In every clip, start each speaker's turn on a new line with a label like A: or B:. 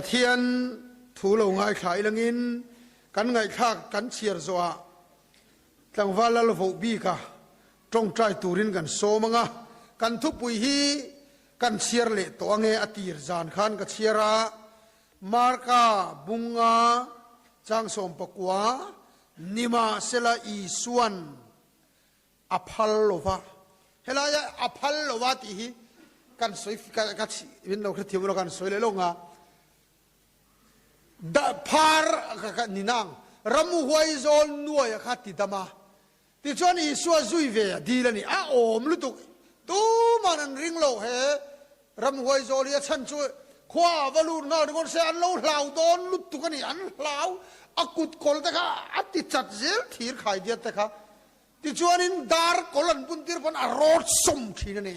A: Pathian thu lo ngaithla ilangin kan ngaihthlak kan chhiar zawhah tlangval lal voh bika tawngtai turin kan sawm ang a, kan thupui hi kan chhiar leh tawh ange a tir zan khan ka chhiar a, Marka bunga changsawm pakua nimahsela Isuan A phal lo va. Helaia a phal lo va tih hi kan sawi ka ka min lo hrethiam ula kan sawi leh lo nga. Da phar ka ka ni nang ramhuai zawl nuai a kha ti dam a. Tichuan Isua zui ve a dil a ni. A awm lutuk. Tuman an ring lo he ramhuai zawl hi a chhan chu khua ah va lut nghal ringawt se an lo hlau dawn lutuk a ni. An hlau a kut kawl te kha a ti chat zel thir khai diat te kha. Tichuanin dar kawl an bun tir pawn a rawt sawm thin a ni.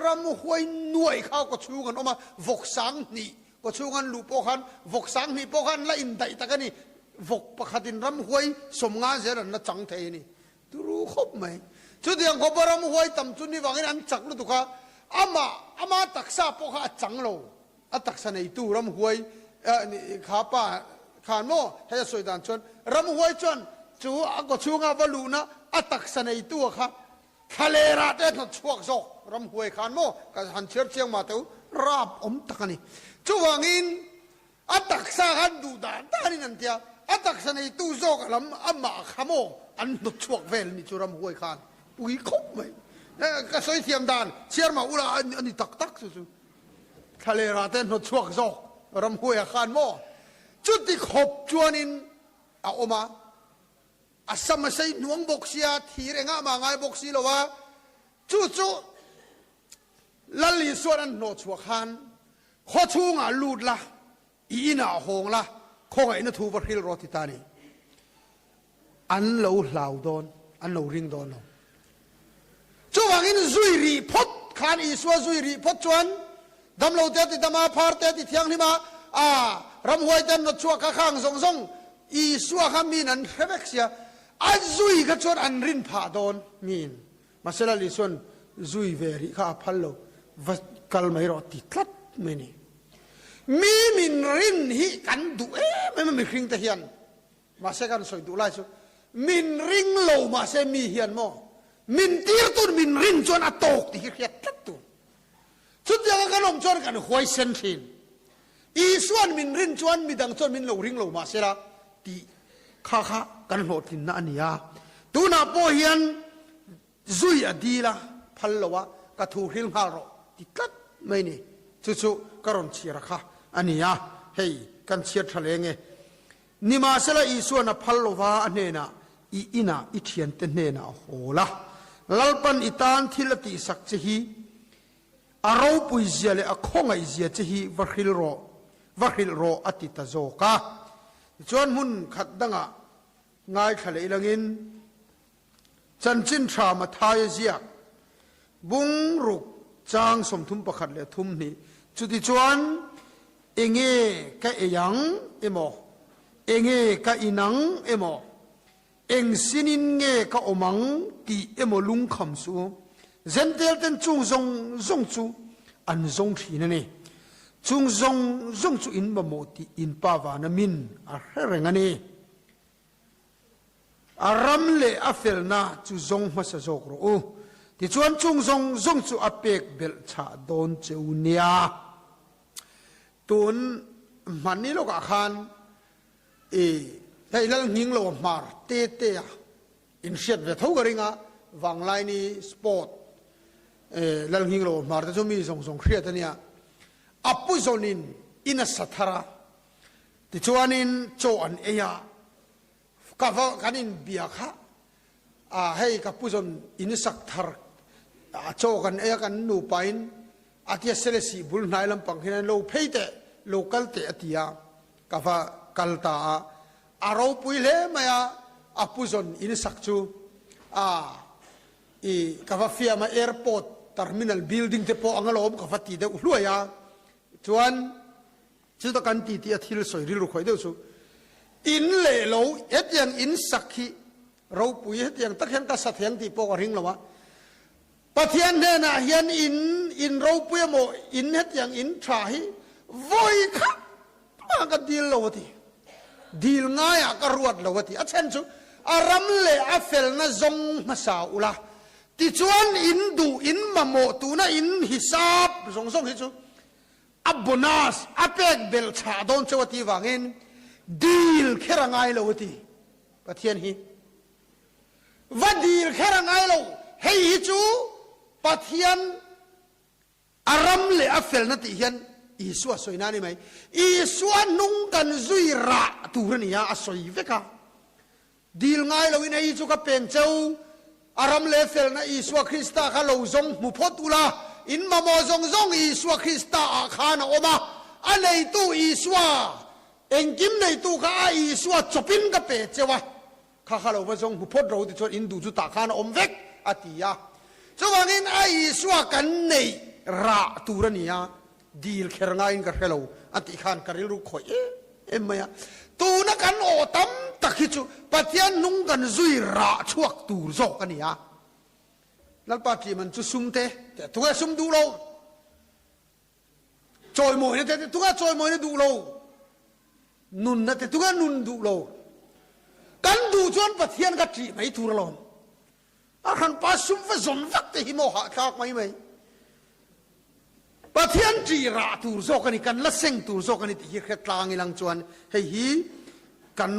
A: Ramhuai nuai kha kaw chhung an awm a, vawk sang hnih kaw chhung an luh pawh khan vawk sang hnih pawh khan la indaih tak a ni. Vawk pakhatin ramhuai sawm nga zel an la chang thei a ni. Turu khawp mai. Chutiang khawpa ramhuai tam chu ni vangin an chak lutuk a, amah ama taksa pawh kha a chang lo. A taksa neitu ramhuai kha pa khan maw hei a sawi dan chuan ramhuai chuan chu a kaw chhunga va luhna a taksa neitu a kha thlalerah te a hnawt chhuak zawk ramhuai khan maw ka han chhiar chiang mah teu rap awm tak a ni. Chuvangin a taksa khan duh dan danin an tia a taksa neitu zawk a lam amah kha maw an hnawt chhuak vel a ni chu ramhuai khan pui khawp mai. Ka sawi thiam dan chhiar mah ula a ni tak tak chu chu. Thlalera te hnawt chhuak zawk ramhuaia khan maw? Chuti khawp chuanin a awm a, a sam a sei hnuang bawk sia, thir engah mah ngai bawk si lo a, chu chu Lal Isuan an hnawh chhuah khan khaw chhungah lut la, i inah hawng la, khawngaihna thu va hril rawh ti ta ni. An lo hlau dawn, an lo ring dawn lo. Chuvangin zui rih phawt khan Isua zui rih phawt chuan damlo te a ti dam a, phar te a ti thianghlim a, a ramhuai te an nawt chhuak kha khang zawng zawng Isua kha miin an hre vek sia, a zui kha chuan an rin phah dawn miin. Mahse Lal Isua'n zui ve rih kha a phal lo, va kal mai rawh ti tlat mai a ni. Mi min rin hi kan duh em em a mihring te hian. Mahse kan sawi duh lai chu min ring lo mahse mi hian maw min tir tun min rin chuan a tawk tih hi hriat tlat tur. Chutianga kan awm chuan kan huaisen thin. Isua'n min rin chuan midang chuan min lo ring lo mahse la tih kha kha kan hlawhtlinna a ni a. Tunah pawh hian Zui a dil a, phal lo a, ka thu hril nghal rawh ti tlat mai ni. Chu chu ka rawn chhiar a kha a ni a, hei kan chhiar tha leng e. Nimahsela Isua'n a phal lo va, a hnenah, I inah i thiante hnenah haw la, Lalpan i tan thil a tihsak che hi, a ropui zia leh a khawngaih zia che hi va hril rawh, va hrilh rawh a ti ta zawk a. Tichuan hmun khat dangah ngaithla leh ilangin, Chanchin tha Mathaia ziak bung ruk chang 31 leh 32 Chutichuan enge ka ei ang emaw, enge ka in ang emaw, eng sinin nge ka awm ang tih emaw lungkham suh u. Zentel ten chung zawng zawng chu an zawng thin a ni. Chung zawng zawng chu in mamawh tih in Pa vana min a hre reng a ni. A ram leh a felna chu zawng hmasa zawk rawh u. Tichuan chung zawng zawng chu a pek belh chhah dawn che u nia. Tun hmanni lawkah khan i hei lal nghing lo a hmar te te a inhriat ve tho ka ring a, Vanglaini sport lal nghing lo a hmar te chu mi zawng zawng hriat a nia. A pu zawnin in a sa thar a, Tichuanin chaw an ei a, ka va kan inbia kha a hei ka pu zawn in sak thar a chaw kan ei a kan nupa in a tia Selesih bul hnai lampang hian lo phei teh lo kal teh a ti a, ka va kal ta a, a ropui hle mai a, a pu zawn in sak chu a i ka va fiam a airport terminal building te pawh ang alawm ka va ti deuh hluai a, chuan Chuta kan ti tih a thil sawi rilru khawih deuh chu in leh lo hetiang in sak hi ropui hetiang tak hian ka sa thei ang tih pawh ka ring lo a. Pathian hnenah hian in in ropui emaw in hetiang in tha hi vawi khat Engmah ka dil lo a ti. Dil ngaiah ka ruat lo a ti. A chhan chu a ram leh a felna zawng hmasa ula, tichuan in duh, in mamawh tuna in hisap zawng zawng hi chu a bonus a pek belh chhah dawn cheu a tih vangin dil kher a ngai lo a ti. Pathian hi va dil kher a ngai lo. Hei hi chu Pathian A ram leh a felna tih hian Isua sawina a ni mai. Isua hnung kan zui rah tur a ni a, a sawi vek a. Dil ngai loin hei hi chu ka peng cheu, a ram leh felna Isua Krista kha lo zawng hmu phawt ula, in mamawh zawng zawng Isua Krista ah khan a awm a, a neitu Isua, engkim neitu kha a Isua chawpin ka pe cheu a. Kha kha lo va zawng hmu phawt ro tichuan in duh chu tah khan a awm vek a ti a. Chuvangin a Isua kan neih rah tur a ni a, dil kher ngaiin ka hre lo a tih khan ka rilru khawih em em mai a. Tuna kan aw tam tak hi chu Pathian hnung kan zui rah chhuak tur zawk a ni a. Lalpa tih man chu sum te, tunge sum duh lo? Chawimawina te tunge chawimawina duh lo? Nunna te tunge nun duh lo? Kan duh chuan Pathian ka ṭih mai tur alawm. A hranpa sum va zawn vak te hi maw hahthlak mai mai. Pathian ṭih rah tur zawk a ni, kan la seng tur zawk a ni tih hi hre tlang ilang chuan hei hi kan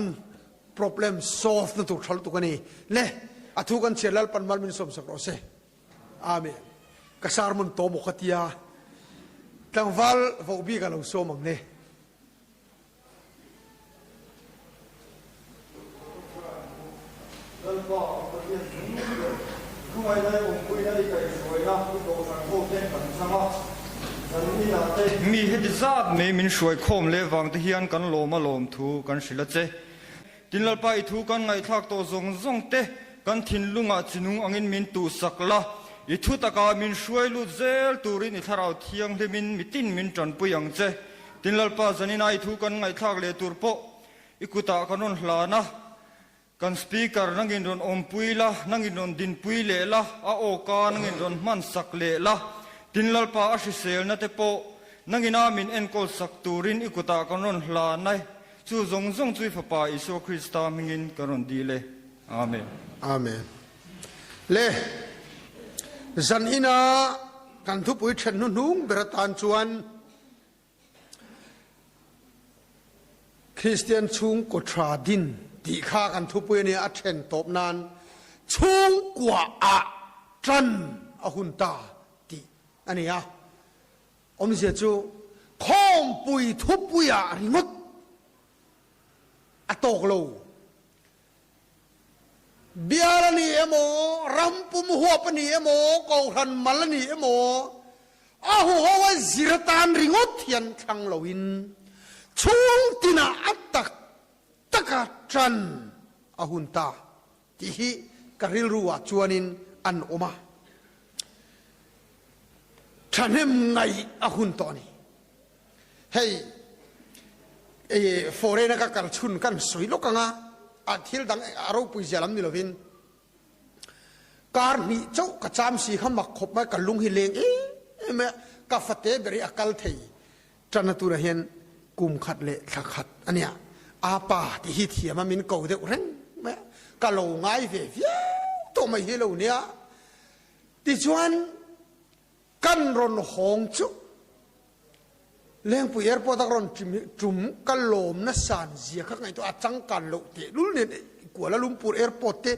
A: problem solve na tur ṭha lutuk a ni. Le, a thu kan chhiar Lalpan mal min sawmsak rawh se. Amen. Ka sermon tawh maw ka tia. Tlangval voh bik a lo sawm ang ne.
B: Lalpa kan Pathian chung ber hmangaihna i awmpuina i kaihhruaina i kohhran ho ten kan chang a, zan inah te.
C: Mi heti zat mai min hruai khawm leh vang te hian kan lawm a lawm thu kan hrilh a che. Tin Lalpa i thu kan ngaihthlak tawh zawng zawng te kan thinlungah chinung angin min tuhsak la, i thu takah min hruai lut zel turin i thlarau thianghlimin mitin min tanpui ang che. Tin Lalpa zanina i thu kan ngaihthlak leh tur pawh i kutah kan rawn hlan a, kan Speaker nangin rawn awmpui la, nangin rawn dinpui leh la, a awka nangin rawn hmansak leh la, tin Lalpa a hriselna te pawh nangina min enkawl sak turin i kutah kan rawn hlan a. Chu zawng zawng chu i Fapa Isua Krista hmingin ka rawn dil e. Amen.
A: Amen. Le, zan ina kan thupui then hnuhnung ber atan chuan Kristian chhungkaw tha din tih kha kan thupui a nia, a then tawp nan chhungkua ah tan a hun ta tih a ni a. Awmzia chu khawmpui thupuiah ringawt a tawk lo. Bial a ni emaw, ram pum huap a ni emaw, kohhran mal a ni emaw, a huho a zir atan ringawt hian thlang loin chhung tinah a tak taka tan a hun ta. Tih hi ka rilru ah chuanin an awm a, thahnem ngaih a hun tawh a ni. Hei foreign a ka kal chhun kan sawi lawk ang a, a thil dang a ropui zia lam ni lovin kar hnih chauh ka cham si kha mak khawp mai, ka lung hi leng em em mai a, ka fate ber hi a kal thei Ṭana tunah hian kum khat leh thla khat a nia, a pa tih hi thiam a min ko deuh reng mai a, ka lo ngai ve viau tawh mai hi lo nia. Tichuan kan rawn hawng chu Lengpui Airport a ka rawn ṭum ka lawmna san zia kha ka ngaihtuah a, changkan loh tehlul nen Kuala Lumpur Airport te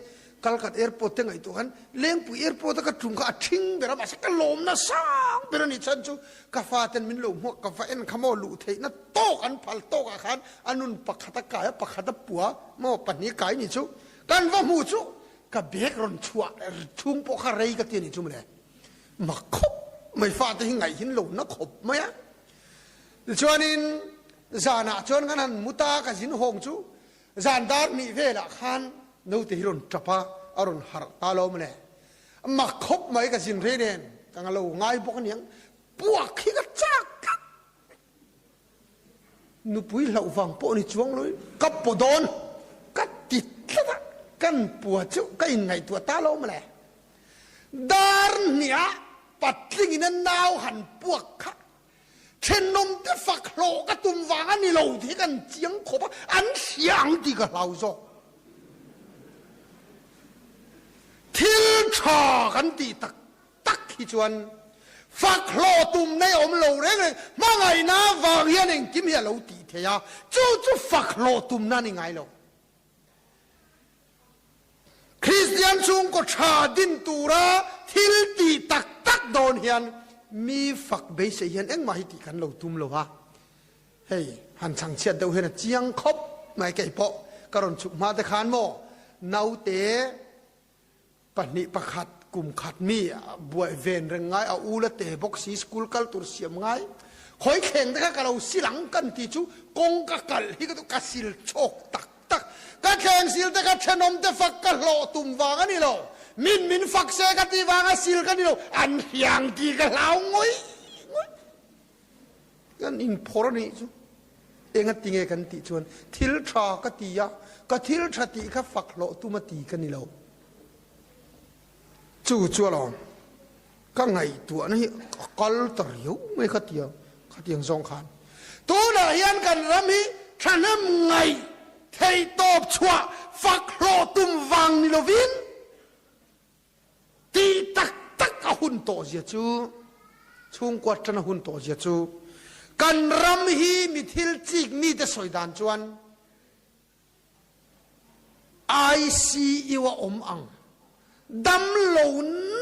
A: Kalkat Airport te ngaihtuah khan Lengpui Airport a ka tum kha a ṭhing ber a, mahse ka lawmna sang ber a nih chhan chu ka faten min lo hmuak ka va en kha maw luh theihna tawk an phal tawkah khan a nun pakhat a kai a, pakhat a pua maw pahnih kai nih chu kan va hmuh chu ka bag rawn chhuah chhung pawh kha rei ka ti a nih chu mawle mak khawp mai fate hi ngaihin lo na khawp mai a. Tichuanin zanah chuan kan han mu ta ka zin hawng chu Zan dar hnih velah khan naute hi rawn tap a, a rawn harh ta lo mawle. Mak khawp mai ka zin rei nen, ka nga lo ngai bawk aniang, puak hi ka chak tlat. Nupui hlauh vang pawh ni chuang lo in ka paw dawn ka ti tlat a, kan pua chu ka inngaihtuah ta lo mawle. Dar hnih ah patling in a nau han puak kha. Thenawmte fak hlawh ka tum vang a ni lo tih hi kan chiang khawp a, an hria ang tih ka hlau zawk. Thil tha kan tih tak tak hi chuan fak hlawh tum nei awm lo reng reng, hmangaihna vang hian engkim hi a lo tih theih a, chu chu fak hlawh tumna a ni ngai lo. Kristian chhungkaw tha din tura thil tih tak tak dawn hian mi fak beisei hian engmah hi tih kan lo tum lo a, hei han chhangchhiat deuh hian a chiang khawp mai keipawh ka rawn chhuk hma te khan maw naute Pahnih pakhat kum khat mi buai ven reng ngai a u la te bawk si school kal tur siam ngai khawi thleng te kha ka lo sil ang kan ti chu kawng ka kal hi ka ka sil chhawk tak tak ka thleng sil te kha thenawm te fak ka hlawh tum vang a ni lo min min fak se ka ti vang a sil ka ni lo an hiang ti ka hlau ngawih ngawih. Kan inphawrh a nih chu. Enga ti nge kan tih chuan thil tha ka ti a, ka thil tha tih kha fak hlawh tum a ti ka ni lo. Chu chu alawm ka ngaihtuahna hi a kal ta riau mai kha tia khatiang zawng khan. Tunah hian kan ram hi thahnem ngaih theih tawp chhuah fak hlawh tum vang ni lovin, Tih tak tak a hun tawh zia chu, chhungkua tan a hun tawh zia chu, kan ram hi mi thil chik mite sawi dan chuan ICU a awm ang, damlo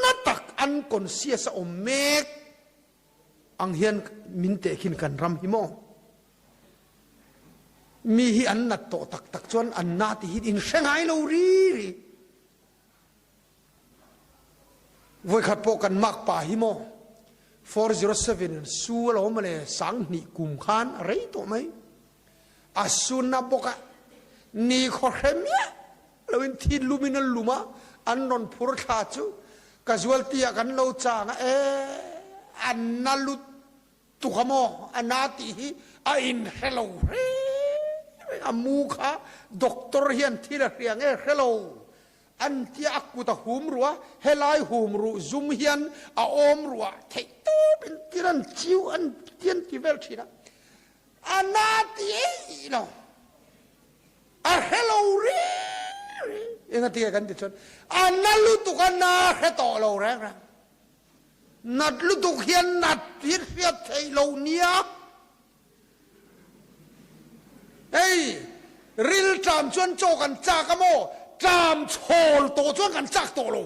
A: na tak unconscious a awm mek ang hian min tehkhin kan ram hi maw? Mi hi an nat tawh tak tak chuan an na ti hi in hre ngai lo ri ri. Voikhat pawh kan makpa hi maw 407 in su a lo mawle 2000 kum khan a rei tawh mai. A sun a bawk a, ni khaw hre miah loin thi lumin an lum a, an rawn phur thla chu casualty ah kan lo chang a, e an na lut tuk a maw a na tih hi a inhre lo reng reng a, mu kha doctor hian thil a hria nge hre lo an tia a kut a hum ruh a, helai hum ruh zum hian a awm ruh ah theih tawp in tir an chiu an ti an ti vel thin a, a na ti eih lo a hre lo reng reng engatinge kan ti chuan a na lutuk a na hre tawh lo reng reng. Nat lutuk hian nat hi hriat theih lo nia. Hei, ril ṭam chuan chaw kan chak a maw? Ṭam chhawl tawh chuan kan chak tawh lo.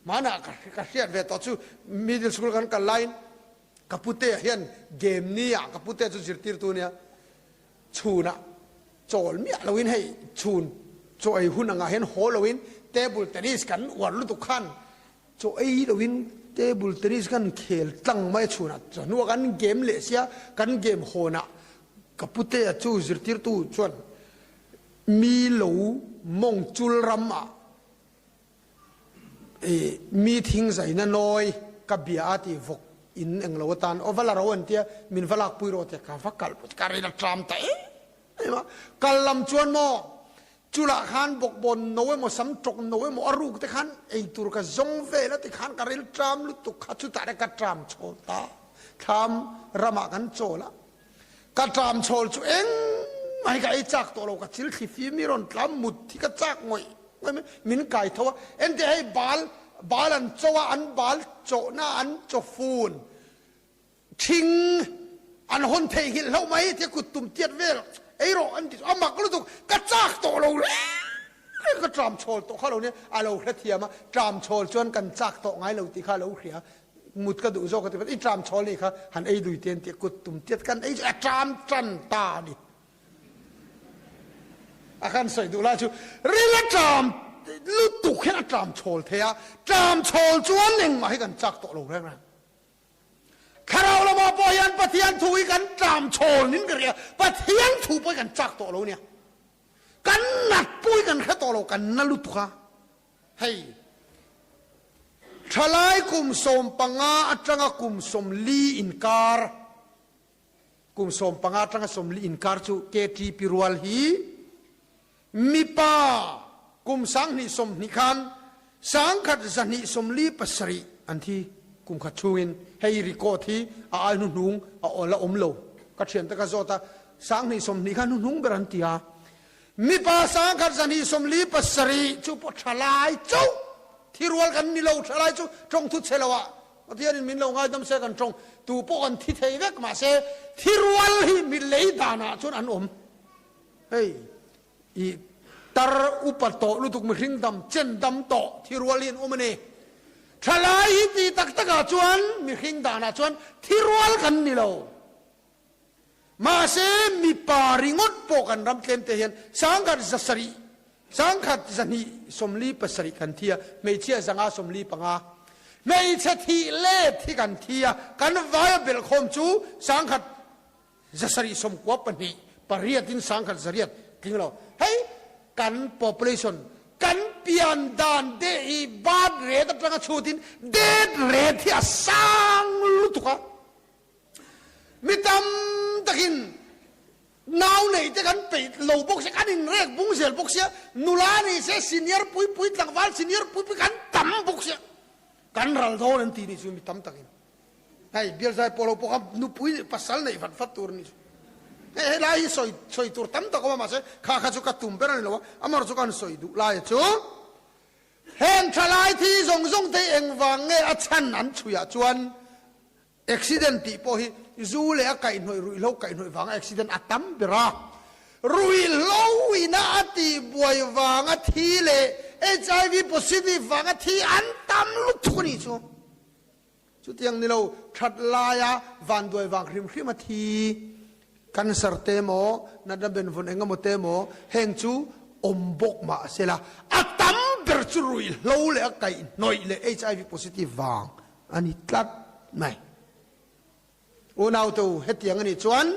A: Hmanah ka hriat ve tawh chu middle school kan kal laiin ka putea hian game nia ka putea chu zirtirtu nia chhunah chawl miah loin hei chhun chaw ei hun angah hian haw loin table tennis kan uar lutuk khan Chaw ei loin table tennis kan khel tlang mai a chhunah chawhnuah kan game leh sia, kan game hawnah ka putea chu zirtirtu chuan mi lo mawng chul ram ah ih mi thing zaina nawi ka bia a tih vawk in englo atan aw va la ro an tia min va lakpui rawh tia ka va kalh ka ril a tram ta em em a, kal lam chuan maw Chulah khan bawkbawn no emaw sam tawk no emaw a ruk te khan ei tur ka zawng vel a tikhan ka ril tram lutuk kha chutah te ka tram chhawl ta thlam ramah kan chawl a ka tram chhawl chu engmah hi ka ei chak tawh lo ka thil thli fim hi rawn tlam mut hi ka chak ngawih ngawih mai min kai tho a engtiah hei bal bal an cho a an bal chawhna an chaw fun Thing an hawn theihnghilh hlauh mai tia kut tum tiat vel ei rawh an ti chu a mak lutuk ka chak tawh lo reng reng ka tram chhawl tawh kha lo nia a lo hrethiam a tram chhawl chuan kan chak tawh ngai lo tih kha a lo hria mut ka duh zawk a ti i tram chhawl nih kha han ei dui te an tia kut tum tiat kan ei chu a tram tan ta a ni a kan sawi duh lai chu ril a tram lutuk hian a tram chhawl thei a tram chhawl chuan engmah hi kan chak tawh lo reng reng. Thlarau lamah pawh hian Pathian thu hi kan tlam chhawn in ka ria, Pathian thu pawh hi kan chak tawh lo nia. Kan nat pawh hi kan hre tawh lo, kan na lutuk a. Hei, thalai kum 15 atanga kum 40 inkar, kum 15 atanga 40 inkar chu KTP rual hi mipa kum 2020 khan 1147 an thi. Kum khat chhungin hei record hi a ai hnuhnung a la awm lo. Ka thiante ka zawt a, 20 20 kha hnuhnung ber an ti a. Mipa 1000 240 7 chu pawh thalai chauh thi rual kan ni lo, thalai chu tawng thu chhe lo ah Pathianin min lo ngaidam se kan tawng tu pawh kan thi thei vek mahse thi rual hi mi lei danah chuan an awm. Hei I tar upa tawh lutuk mihring dam chen dam tawh thi rual hi an awm a ni. Thalai hi ti tak takah chuan mihring danah chuan thi rual kan ni lo. Mahse mipa ringawt pawh kan ram tlem te hian 1000 700, 1247 kan thi a, hmeichhia 500 45. Hmeichhe thih let hi kan thi a, kan vaia belhkhawm chu 1000 700 92 pariat in 1000 800 tling lo. Hei kan population kan pian dan te hi birth rate atanga chhut in death rate hi a sang lutuk a. Mi tam takin nau nei te kan peih lo bawk sia, kan inrek bung zel bawk sia, nula ni se senior pui pui tlangval senior pui pui kan tam bawk sia, kan ral dawn an ti ni chu mi tam takin. Hei bial zai pawh lo pawh kha nupui pasal neih vat vat tur a ni chu. Hei helai hi sawi sawi tur tam tak awm a mahse kha kha chu ka tum ber a ni lo a, amaherawhchu chu ka han sawi duh lai chu heng thalai thi zawng zawng te hi engvang nge a chhan an chhuiah chuan accident tih pawh hi zu leh a kaihhnawih ruihhlo kaihhnawih vanga accident a tam ber a, ruihhlo ina a tihbuai vanga thi leh HIV positive vanga thi an tam lutuk a nih chu. Chutiang ni lo, that laia vanduai vang hrim hrim a thi, cancer te emaw, natna benvawn eng emaw te emaw, heng chu awm bawk mah sela, a tam ber chu ruihhlo leh a kaihhnawih leh HIV positive vang a ni tlat mai. Unaute u, hetiang a nih chuan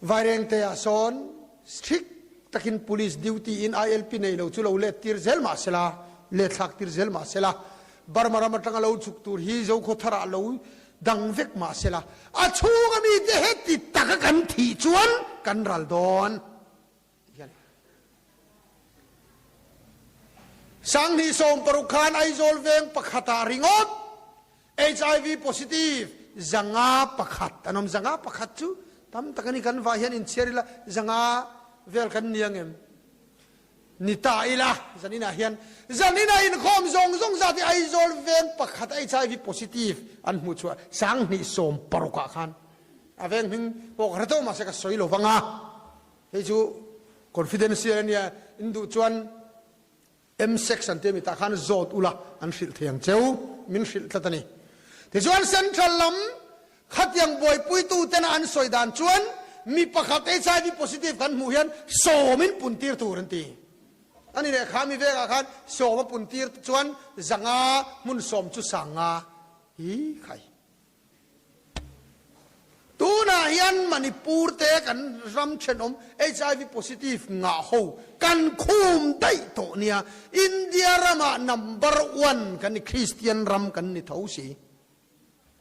A: Vairengte-ah sawn strict takin police duty in ILP nei lo chu lo let tir zel mah sela, let thlak tir zel mah sela, Burma ram atanga lo chhuk tur hi Zokhawthar-ah lo dang vek mah sela, a chhunga mite heti taka kan thih chuan kan ral dawn. 2016 khan Aizawl veng pakhatah ringawt HIV positive 501 an awm. 501 chu tam tak a ni. Kan vah hian inchhiar ila 500 vel kan ni ang em? Ni ta ila zaninah hian zaninah inkhawm zawng zawng zat hi Aizawl veng pakhat HIV positive an hmuh chhuah 2016 ah khan a veng hming pawh ka hre tawh mahse ka sawi lo vang a. Hei chu confidential a nia, in duh chuan M-sex an ti a mi tah khan zawt ula an hrilh thei ang cheu, min hrilh tlat a ni. Tichuan Central lam khatiang buaipuitu tena an sawi dan chuan mi pakhat HIV positive kan hmuh hian sawmin puntir tur an ti. Ani leh kha mi vengah khan sawm a puntir chuan 500 hmun sawm chu 500 hi khai. Tunah hian Manipur te kan ram thenawm HIV positive ngah ho kan khum daih tawh nia. India ramah number one kan ni, Christian ram kan ni tho si.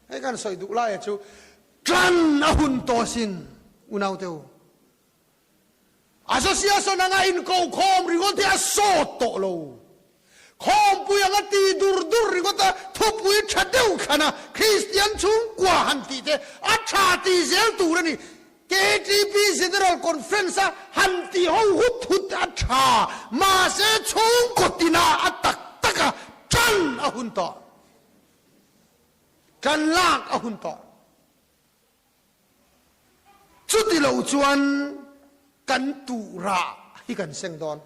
A: Hei kan sawi duh laia chu tan a hun tawh asin unaute u. Association anga inkohkhawm ringawt hi a sawt tawh lo. Khawmpui anga ti dur dur ringawt a thupui tha deuh thlan a Kristian chhungkua han tih te a tha ti zel tur a ni. KTP General Conference a han ti ho hut hut a tha, mahse chhungkaw tinah a tak tak a tan a hun tawh. Tan lak a hun tawh. Chuti lo chuan kan tuhrah hi kan seng dawn.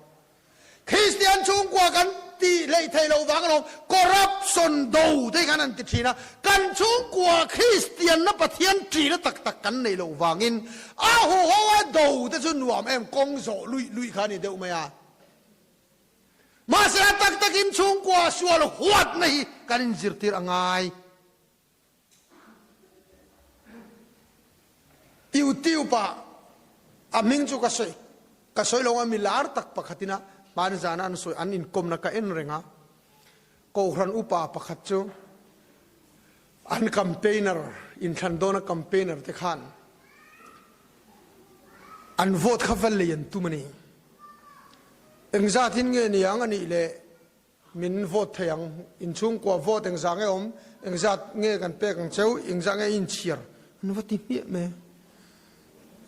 A: Kristian chhungkua kan tih hleih theih loh vang alawm corruption do te khan an ti thin a, kan chhungkua Kristianna Pathian ṭihna tak tak kan neih loh vangin a huho a do te chu nuam em kawng zawh luih luih kha a ni deuh mai a. Mahse a tak takin chhungkua sual huatna hi kan inzirtir a ngai. YouTube ah a hming chu ka sawi ka sawi lo a mi lar tak pakhat ina hmani zana an sawi an inkawmna ka en reng a Kohhran upa pakhat chu an campaigner inthlan dawna campaigner te khan an vote kha va lei an tum a ni engzat in nge niang anih le. Min vote thei ang, inchhungkua vote engzah nge awm, engzat nge kan pek ang cheu, engzah nge i inchhiar an va ti hmiah mai.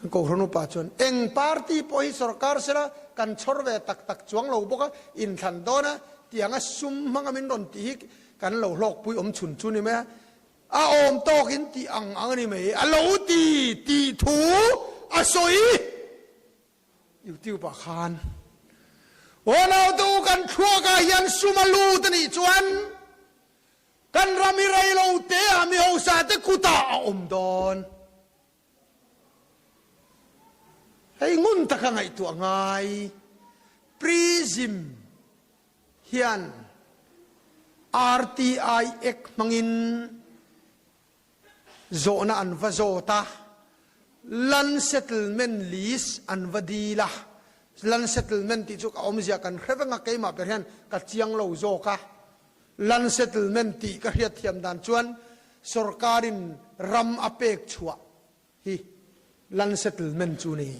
A: An Kohhran upa chuan eng party pawh hi sorkar sela kan chhawr ve tak tak chuang lo bawk a, inthlan dawn a tianga sum hmanga min rawn tih hi kan lo hlawkpui awm chhun chu ni mai a, a awm tawkin tih ang ang a ni mai, a lo ti tih thu a sawi. YouTube ah khan Aw naute u kan thluak ah hian sum a lut a nih chuan kan ram hi rei lo te ah mi hausa te kut ah a awm dawn. Hei ngun taka ngaihtuah ngai Prism hian RTI Act hmangin Zawhna an va zawt a, Land Settlement List an va dil a. Land Settlement tih chu ka awmzia kan hre veng a, keimah ber hian ka chiang lo zawk a. Land Settlement tih ka hriatthiam dan chuan sorkarin ram a pek chhuah hi Land Settlement chu ni.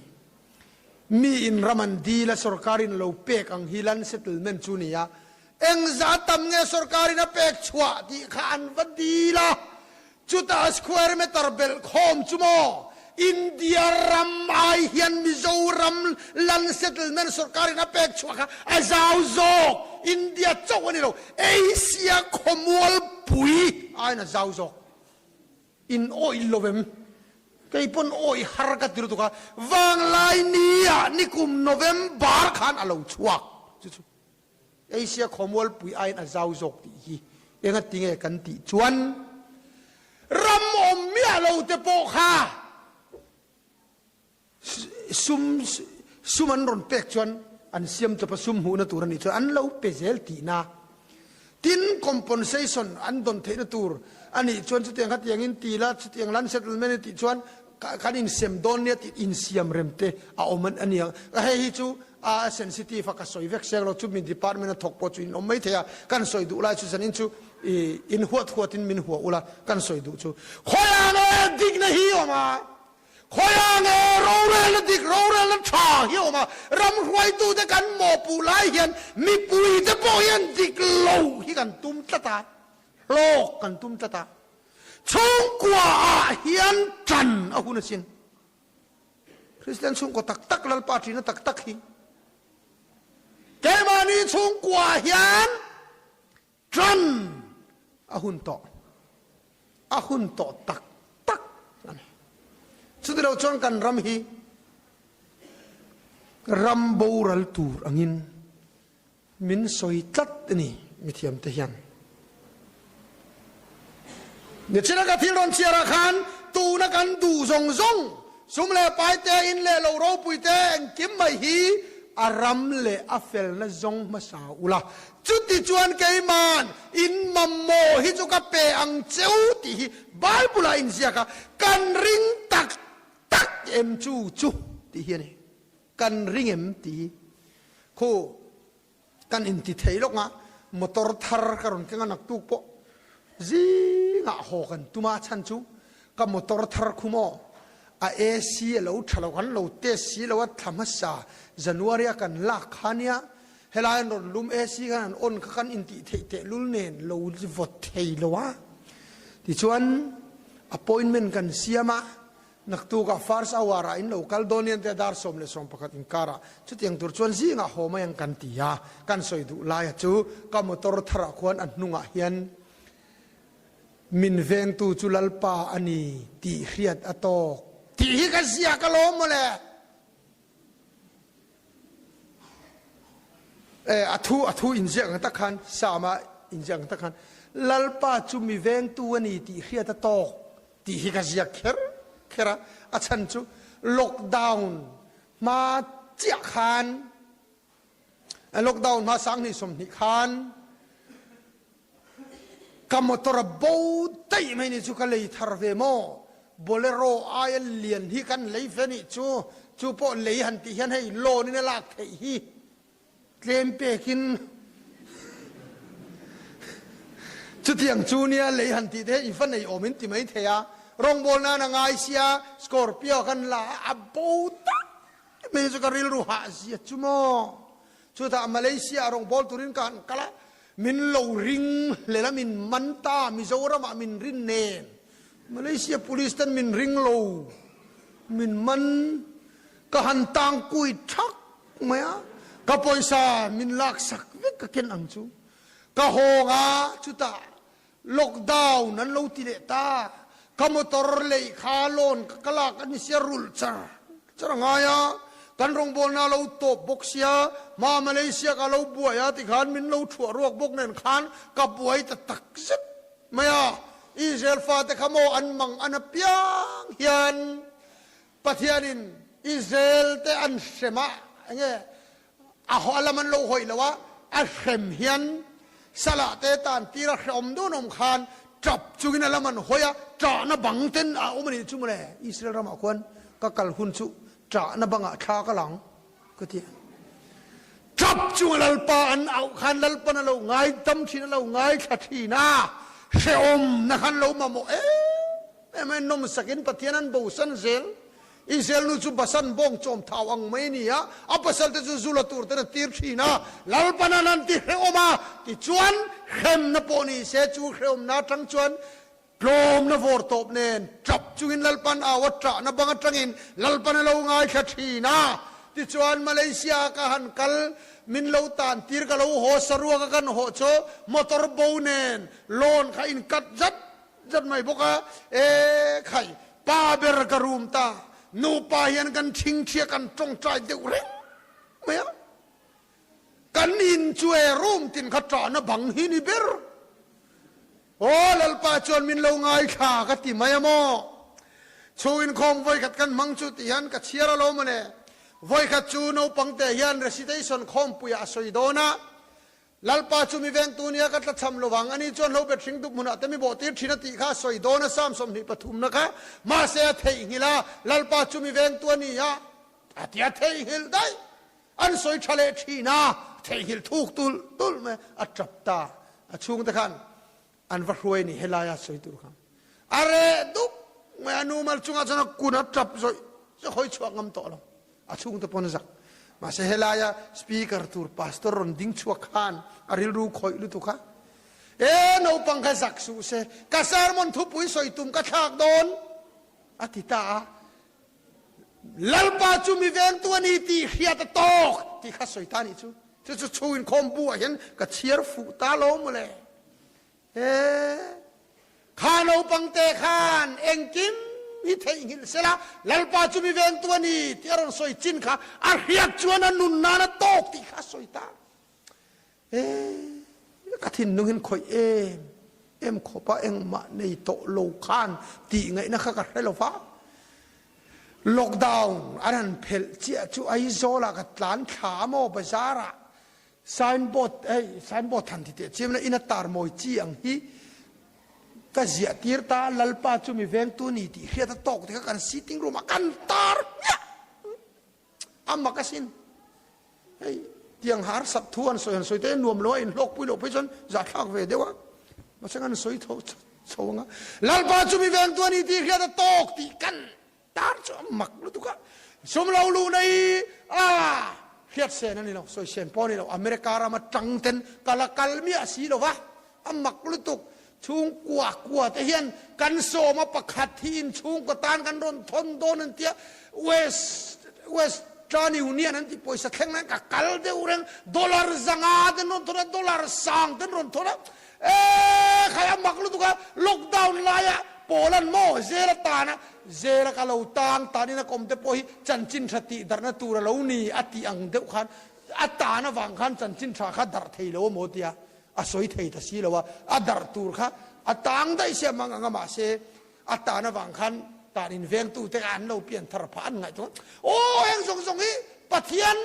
A: Mi in ram an dil a, sorkarin a lo pek ang hi Land Settlement chu ni a. Engzah tam nge sorkarin a pek chhuah tih kha an va dil a, chutah square meter belh khawm chu maw India ram ai hian Mizoram Land Settlement sorkarin a pek chhuah kha a zau zawk, India chauh a ni lo, Asia khawmualpui aiin a zau zawk. In awih lo em? Kei pawn awih har ka ti lutuk a, Vanglai nia nikum November khan a lo chhuak chu chu Asia khawmualpui aiin a zau zawk tih hi enga tinge kan tih chuan ram awm miah lo te pawh kha Sum sum an rawn pek chuan an siam chawp a, sum hmuhna tur a nih chuan an lo pe zel tihna. Tin, compensation an dawn theihna tur a nih chuan chutiang khatiangin ti la, chutiang land settlement a tih chuan kan insem dawn nia tih insiam rem te a awm a ni ang. Hei hi chu a sensitive a, ka sawi vek seng lo, chumi department a thawk pawh chu in awm mai thei a, kan sawi duh lai chu zanin chu in huat huatin min hua ula, kan sawi duh chu khawiah nge dikna hi awm a? Khawiah nge rorelna dik, rorelna tha hi a awm a, ram hruaitute kan mawhpuh lai hian mipuite pawh hian dik lo hi kan tum tlat a, hlawk kan tum tlat a, chhungkua ah hian tan a hun asin. Kristian chhungkaw tak tak, Lalpa ṭihna tak tak hi keimahni chhungkua ah hian Ṭan a hun tawh, a hun tawh tak tak a ni. Chutilo chuan kan ram hi ram boral tur angin min sawi tlat a ni mithiamte hian. Nichina ka thil rawn chhiarah khan tuna kan duh zawng zawng sum leh pai te, in leh lo ropui te engkim mai hi a ram leh a felna zawng hmasa ula. Chuti chuan keiman in mamawh hi chu ka pe ang cheu tih hi Bible ah inziak a, kan ring tak tak em chu chu tih hi a ni. Kan ring em tih hi khu kan inti thei lawk a, motor thar ka rawn keng a naktuk pawh zingah haw kan tum a, chhan chu ka motor thar khu maw a AC a lo tha lo, kan lo test si lo a, thla hmasa January a kan lak kha nia Helai an rawn lum AC khan an on kha kan intih theih tehlul nen lo vawt thei lo a. Tichuan appointment kan siam a, naktukah first hour ah in lo kal dawn nia tia dar 11 inkarah chutiang tur chuan zingah haw mai ang kan ti a. Kan sawi duh laia chu ka motor tharah khuan a hnungah hian min vengtu chu Lalpa a ni tih hriat a tawk tih hi ka ziak alawm mawle. A thu a thu inziak ang tak khan Psalm-a inziak ang tak khan Lalpa chu mi vengtu a ni tih hriat a tawk tih hi ka ziak kher kher a, a chhan chu lockdown hma chiah khan Lockdown hma 2020 khan ka motor a bo daih mai ni chu ka lei thar ve maw? Bolero aia lian hi kan lei ve nih chu, chu pawh lei han tih hian hei loan in a lak theih hi tlem pekin chutiang chu nia lei han tih te i va nei awm in ti mai thei a, rawngbawl nan a ngai sia Scorpio kan la a, a bo daih mai chu ka rilru hah zia chu maw? Chutah Malaysia a rawngbawl turin ka han kal a. Min lo ring hlel a min man ta Mizoram ah min rin nen Malaysia police ten min ring lo min man ka han tang kui thak mai a ka pawisa min lak sak vek ka ken ang chu ka hawng a chutah lockdown an lo ti leh ta ka motor lei kha loan ka lak a ni sia rulh char char a ngai a kan rawngbawlna a lo tawp bawk sia hma Malaysia ka lo buai a tikhan min lo thuah ruak bawk nen khan ka buai ta tak zet mai a Israel fate kha maw an mang an apiang hian Pathianin Israel te an hrem a enge A haw lam an lo hawi lo a, a hrem hian salah te tan tir a hrehawm dun awm khan tap chungin a lam an hawi a, ṭahna bang ten a awm a nih chu mawle. Israel ramah khuan ka kal hun chu ṭahna bangah thla ka lang ka ti a. Tap chunga Lalpa an auh khan Lalpan a lo ngaidam thin, a lo ngaithla thin a, hrehawmna khan lo mamawh em em a, nawmsakin Pathian an bosan zel. Israel nu chu Basan bawng chawm thau ang mai a ni a, a pasalte chu zu la tur ten a tir thin a, Lalpan an han ti hrehawm a, tichuan hremna pawh ni se chu hrehawmna atang chuan tlawmna vawr tawp nen tap chungin Lalpan au a tahna bang atangin Lalpan a lo ngaithla thin a, tichuan Malaysia ah ka han kal min lo tan tir ka lo haw saruak a kan haw chu motor bo nen loan kha in cut zat Zat mai bawk a, E khai, pa ber ka rum ta, nupa hian kan thingthia kan tawngtai deuh reng mai a, kan in chu e room tin kha tahna bang hi ni ber. Aw Lalpa chuan min lo ngaithla ka ti mai a maw? Chhung inkhawm vawikhat kan hmang chu tih hian ka chhiar alawm mawle. Vawikhat chu naupang te hian recitation khawmpuiah a sawi dawn a, Lalpa chu mi vengtu nia ka tlachham lo vang, ani chuan hlobet hring dup hmunah te mi bawhtir thin a tih kha a sawi dawn a, Psalm 23 na kha mahse a theihnghilh a, Lalpa chu mi vengtu a ni a, a ti a theihnghilh daih, an sawi tha leh thin a, theihnghilh thuk tulh tulh mai, a tap ta, a chhungte khan an va hruai a ni helaia sawi tur kha a reh dup mai a nu mal chungah chuan a kun a tap zawih zawih hawi chhuak ngam tawh lo a chhungte pawn a zak mahse helaia speaker tur pastor rawn ding chhuak khan a rilru khawih lutuk a e naupang kha zak suh se ka sermon thupui sawi tum ka thlak dawn a ti ta a Lalpa chu mi vengtu a ni tih hriat a tawk tih kha sawi ta nih chu. Chu chu chhung inkhawm bu ah hian ka chhiar fuh ta lo mawle. He kha naupang te khan engkim hi theihnghilh sela Lalpa chu mi vengtu a ni tih a rawn sawi chin kha a hriat chuan a nun nan a tawk tih kha a sawi ta. E, ka thinlung in khawih em em khawpa engmah nei tawh lo khan tih ngaihna kha ka hre lo va. Lockdown an han phelh chiah chu Aizawl ah ka tlan thla a maw bazar ah signboard hei signboard han ti teh chiam ila in a tar mawi chi ang hi ka ziah tir ta Lalpa chu mi vengtu ni tih hriat a tawk te kha kan sitting room ah kan tar hmiah. A mak asin. Hei tiang har sak thu an sawi han sawi te nuam lo a in hlawk pui loh phei chuan zahthlak ve deuh a. Mahse an sawi tho chho anga. Lalpa chu mi veng tu ani tih hriat a tawk tih kan tar chu a mak lutuk a. Sum lo luh na hi a hriat sen ani lo, sawi sen pawh ani lo. America rama tang ten ka la kal miah si lo va. A mak lutuk. Chhungkua kua te hian kan sawma pakhat hi inchhungkaw tan kan rawn thawn dawn an tia, West Western Union an tih pawisa thleng nan ka kal deuh reng, dollar 500 ten rawn thawn a, dollar sang ten rawn thawn a, ee khai a mak lutuk a, lockdown laia Poland maw zel a tan a, zela ka lo tang tanin a kawm te pawh hi chanchin tha tih darhna tur a lo ni a tih ang deuh khan a tan avang khan chanchin tha kha darh thei lo a maw tia. A sawi thei ta si lo a, a darh tur kha a tang daih sia mang ang a, mahse a tan avang khan tan invengtu te kha an lo pian thar phah an ngaihtuah a, aw heng zawng zawng hi Pathian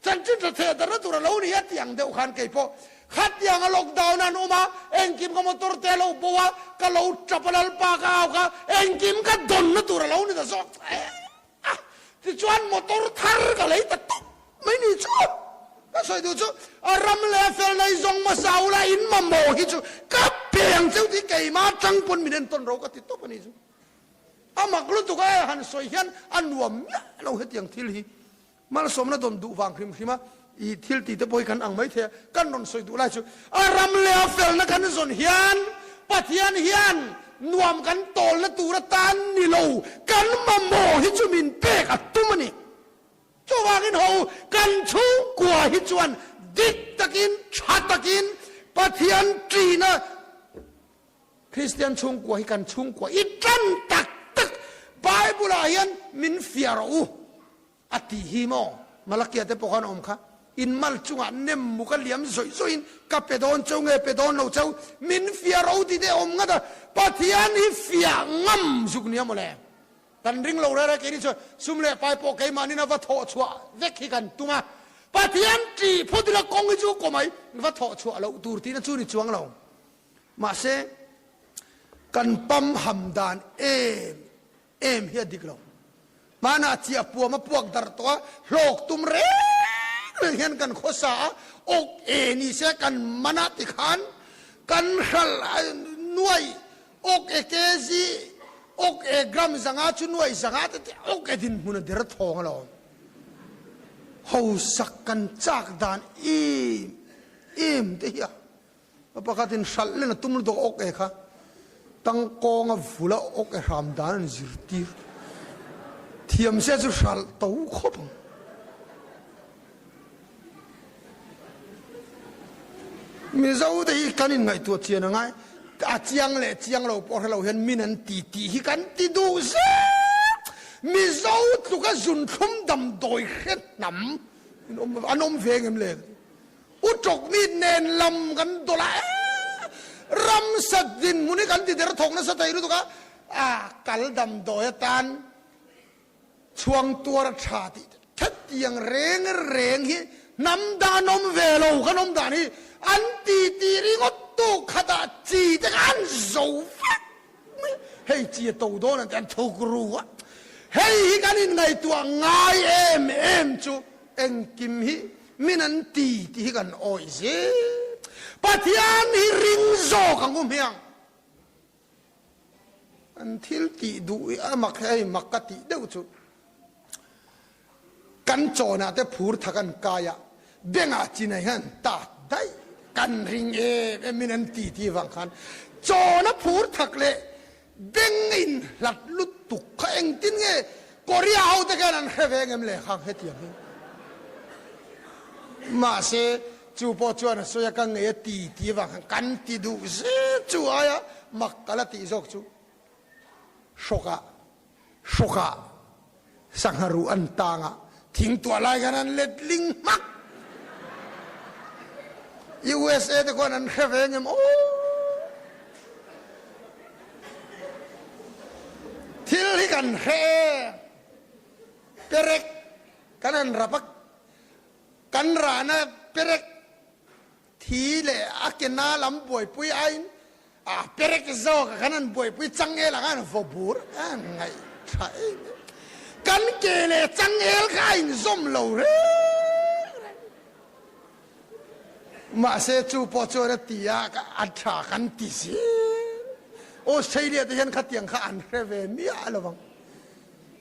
A: chanchin tha theh darhna tur a lo ni a tih ang deuh khan kei pawh khatiang a lockdown an awm a, engkim ka motor te a lo bo a, ka lo tap a Lalpa ka au kha engkim ka dawnna tur a lo ni ta zawk a, tichuan motor thar ka lei ta tawp mai ni chu. Ka sawi duh chu a ram leh a fel nei zawng hmasa ula in mamawh hi chu ka peng cheu tih keimah atang pawn min entawn ro ka ti tawp a ni chu. A mak lutuk a han sawi hian a nuam miah lo hetiang thil hi. Malsawmna dawn duh vang hrim hrim a. I thil tih te pawh hi kan ang mai thei a, kan rawn sawi duh lai chu a ram leh a felna kan zawn hian Pathian hian nuam kan tawlna tur atan ni lo, kan mamawh hi chu min pek a tum a ni. Chuvangin ho kan chhungkua hi chuan dik takin, tha takin Pathian ṭihna Kristian chhungkua hi kan chhungkua i ṭan tak tak Bible ah hian min fiah rawh u. A tih hi maw? Malakia te pawh khan a awm kha. In mal chungah nem muk a liam zawih zawihin ka pe dawn cheu nge pe dawn lo cheu, min fiah ro ti te awm ngat a, Pathian hi fiah ngam zuk nia mawle. Kan ring lo rere keini chuan sum leh pai pawh keimahnin a va thawh chhuah vek hi kan tum a, Pathian tih phawt ila kawng hi chu kaw mai va thawh chhuah loh tur tihna chu ni chuang lo. Mahse, kan pamham dan em Em hi a dik lo. Hmanah chiah puam a puak darh tawh a, hlawk tum reng reng hian kan khawsa a, awk e ni se kan man a tikhan kan hralh nuaih awk e kg, awk e gram zanga chu nuaih zanga te te awk e dinhmun a der thawng alawm. Hausak kan chak dan em em te hi a. A pakhatin hralh len a tum lutuk awk e kha tangkawnga vula awk e hram dan an zirtir thiam se chu hralh to khawp ang. Mizo te hi kan inngaihtuah chian a ngai, a chiang leh chiang lo pawh hre lo hian min an ti tih hi kan ti duh zel. Mizo tluka zunthlum damdawi hre hnam an awm ve ngem le? U Tawkmit nen lam kan dawlh a, ramsa dinhmun hi kan ti der thawk nasa thei lutuk a, a kal damdawi atan chhuang tuar a tha tih hetiang reng reng hi hnam dang an awm ve lo, kan awm dan hi an ti ti ringawt tu khatah chi te kha an zo vek mai, hei chi a to dawn an ti an thuk ru a, hei hi kan inngaihtuah ngai em em chu engkim hi Min an ti tih hi kan awih zel. Pathian hi ring zawk ang u hmiang. An thil tih duh hi a mak hei mak ka tih deuh chu. Kan chawnah te phur thak an kai a, bengah chinai hian an tat daih. Kan ring em em min an ti tih vang khan chawna phur thak leh Beng in hlat lutuk kha engtin nge Korea ho te khan an hre ve ngem le khang hetiang hi. Mahse chu pawh chuan a sawi a ka ngei a ti ti avang khan kan ti duh zel chu aia mak ka la tih zawk chu hrawk ah hrawk ah sangha ruh an tang a thing tuah lai khan an let ling hmak. USA te khuan an hre ve ngem aw. Thil hi kan hre e. Perek kan han rap a, kan rahna perek Thi leh a ke na lam buaipui aiin a perek zawk a khan an buaipui changel ang a an vaw bur a ngaih tha em em. Kan ke leh changel kha a inzawm lo reng reng. Mahse chu pawh chuan a ti a a tha kan ti zel. Australia te hian khatiang kha an hre ve miah lo vang.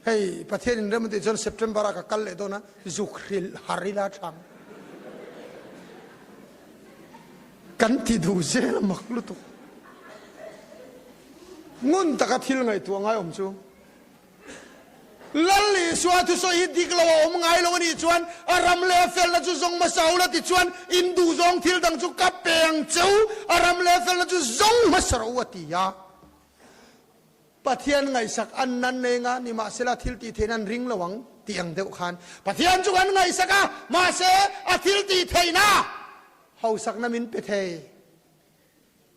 A: Hei Pathian in rem a tih chuan September ah ka kal leh dawn a, zuk hrilh har ila thang. Kan ti duh zel a mak lutuk. Ngun taka thil ngaihtuah ngai awm chu. Lal Isua thusawi hi dik lo a awm ngai lo a nih chuan a ram leh a felna chu zawng hmasa ula ti chuan in duh zawng thil dang chu ka pe ang cheu, a ram leh a felna chu zawng hmasa rawh u a ti a. Pathian ngaihsak an nan nei nga, nimahsela thil tih theihna an ring lo ang tih ang deuh khan Pathian chu kan ngaihsak a, mahse a thil tih theihna hausakna min pe thei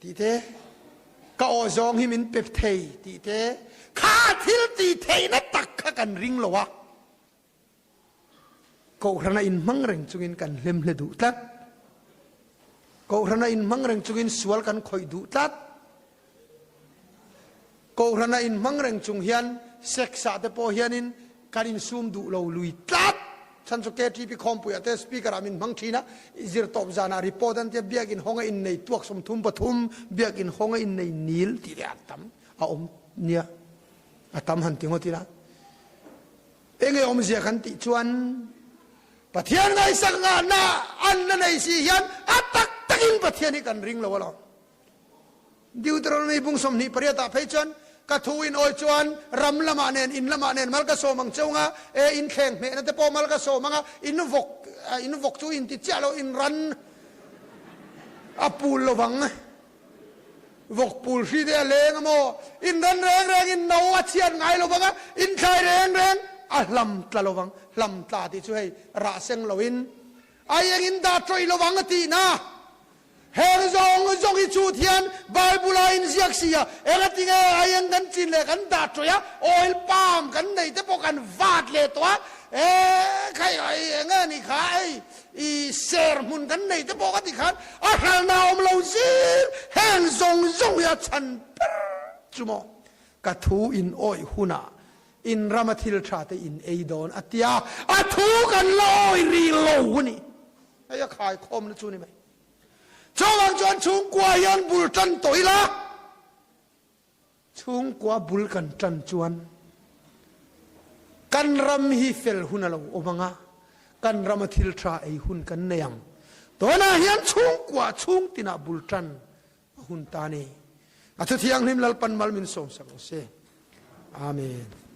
A: tih te, ka aw zawng hi min pe thei tih te, kha thil tih theihna tak kha kan ring lo a. Kohhrana inhmang reng chungin kan hlemhle duh tlat. Kohhrana inhmang reng chungin sual kan khawih duh tlat. Kohhrana inhmang reng chung hian sex ah te pawh hianin kan insum duh lo lui tlat. Chhan chu KTP khawmpuiah te speaker ah min hmang thin a, zirtawp zanah report an tia biakin hawnga innei tuak 33, biakin hawnga innei nil tih leh a tam a awm nia. A tam han ti ngawt ila. Enge awmzia kan tih chuan. Pathian ngaihsak ngahna an la nei si hian a tak takin Pathian hi kan ring lo alawm. Deuteronomy bung 28 ah phei chuan ka thu in awi chuan ram lamah nen in lamah nen mal ka sawm ang cheu nga e in thleng hmehna te pawh mal ka sawm ang a in vawk in vawk chu in ti chiah lo in ran a pul lovang. Vawk pul hri te a leng a maw? In ran reng reng in no a chhiat ngai lo vang a, in thlai reng reng a hlam tla lo vang. Hlam tla tih chu hei rah seng lo in a eng in dah tawih lo vang a tihna. Heng zawng zawng hi chhut hian Bible a inziak si a, engatinge a eng kan chin leh kan dah tawih a, oil palm kan nei te pawh kan vat leh tawh a, e khai eng nge ni kha hei I ser hmun kan nei te pawh ka ti khan a hralna awm lo zir heng zawng zawng hi a chhan ber chu maw ka thu in awih hunah in rama thil tha te in ei dawn a tia a thu kan la awih rih lo a ni. Hei a khaikhawmna chu ni mai. Chuvang chuan chhungkua hian bul tan tawh ila. Chhungkua bul kan tan chuan kan ram hi fel hun a lo awm ang a, kan rama thil tha ei hun kan nei ang. Tunah hian chhungkua chhung tinah bul tan a hun ta a ni. A Thuthianghlim Lalpan mal min sawmsak rawh se. Amen.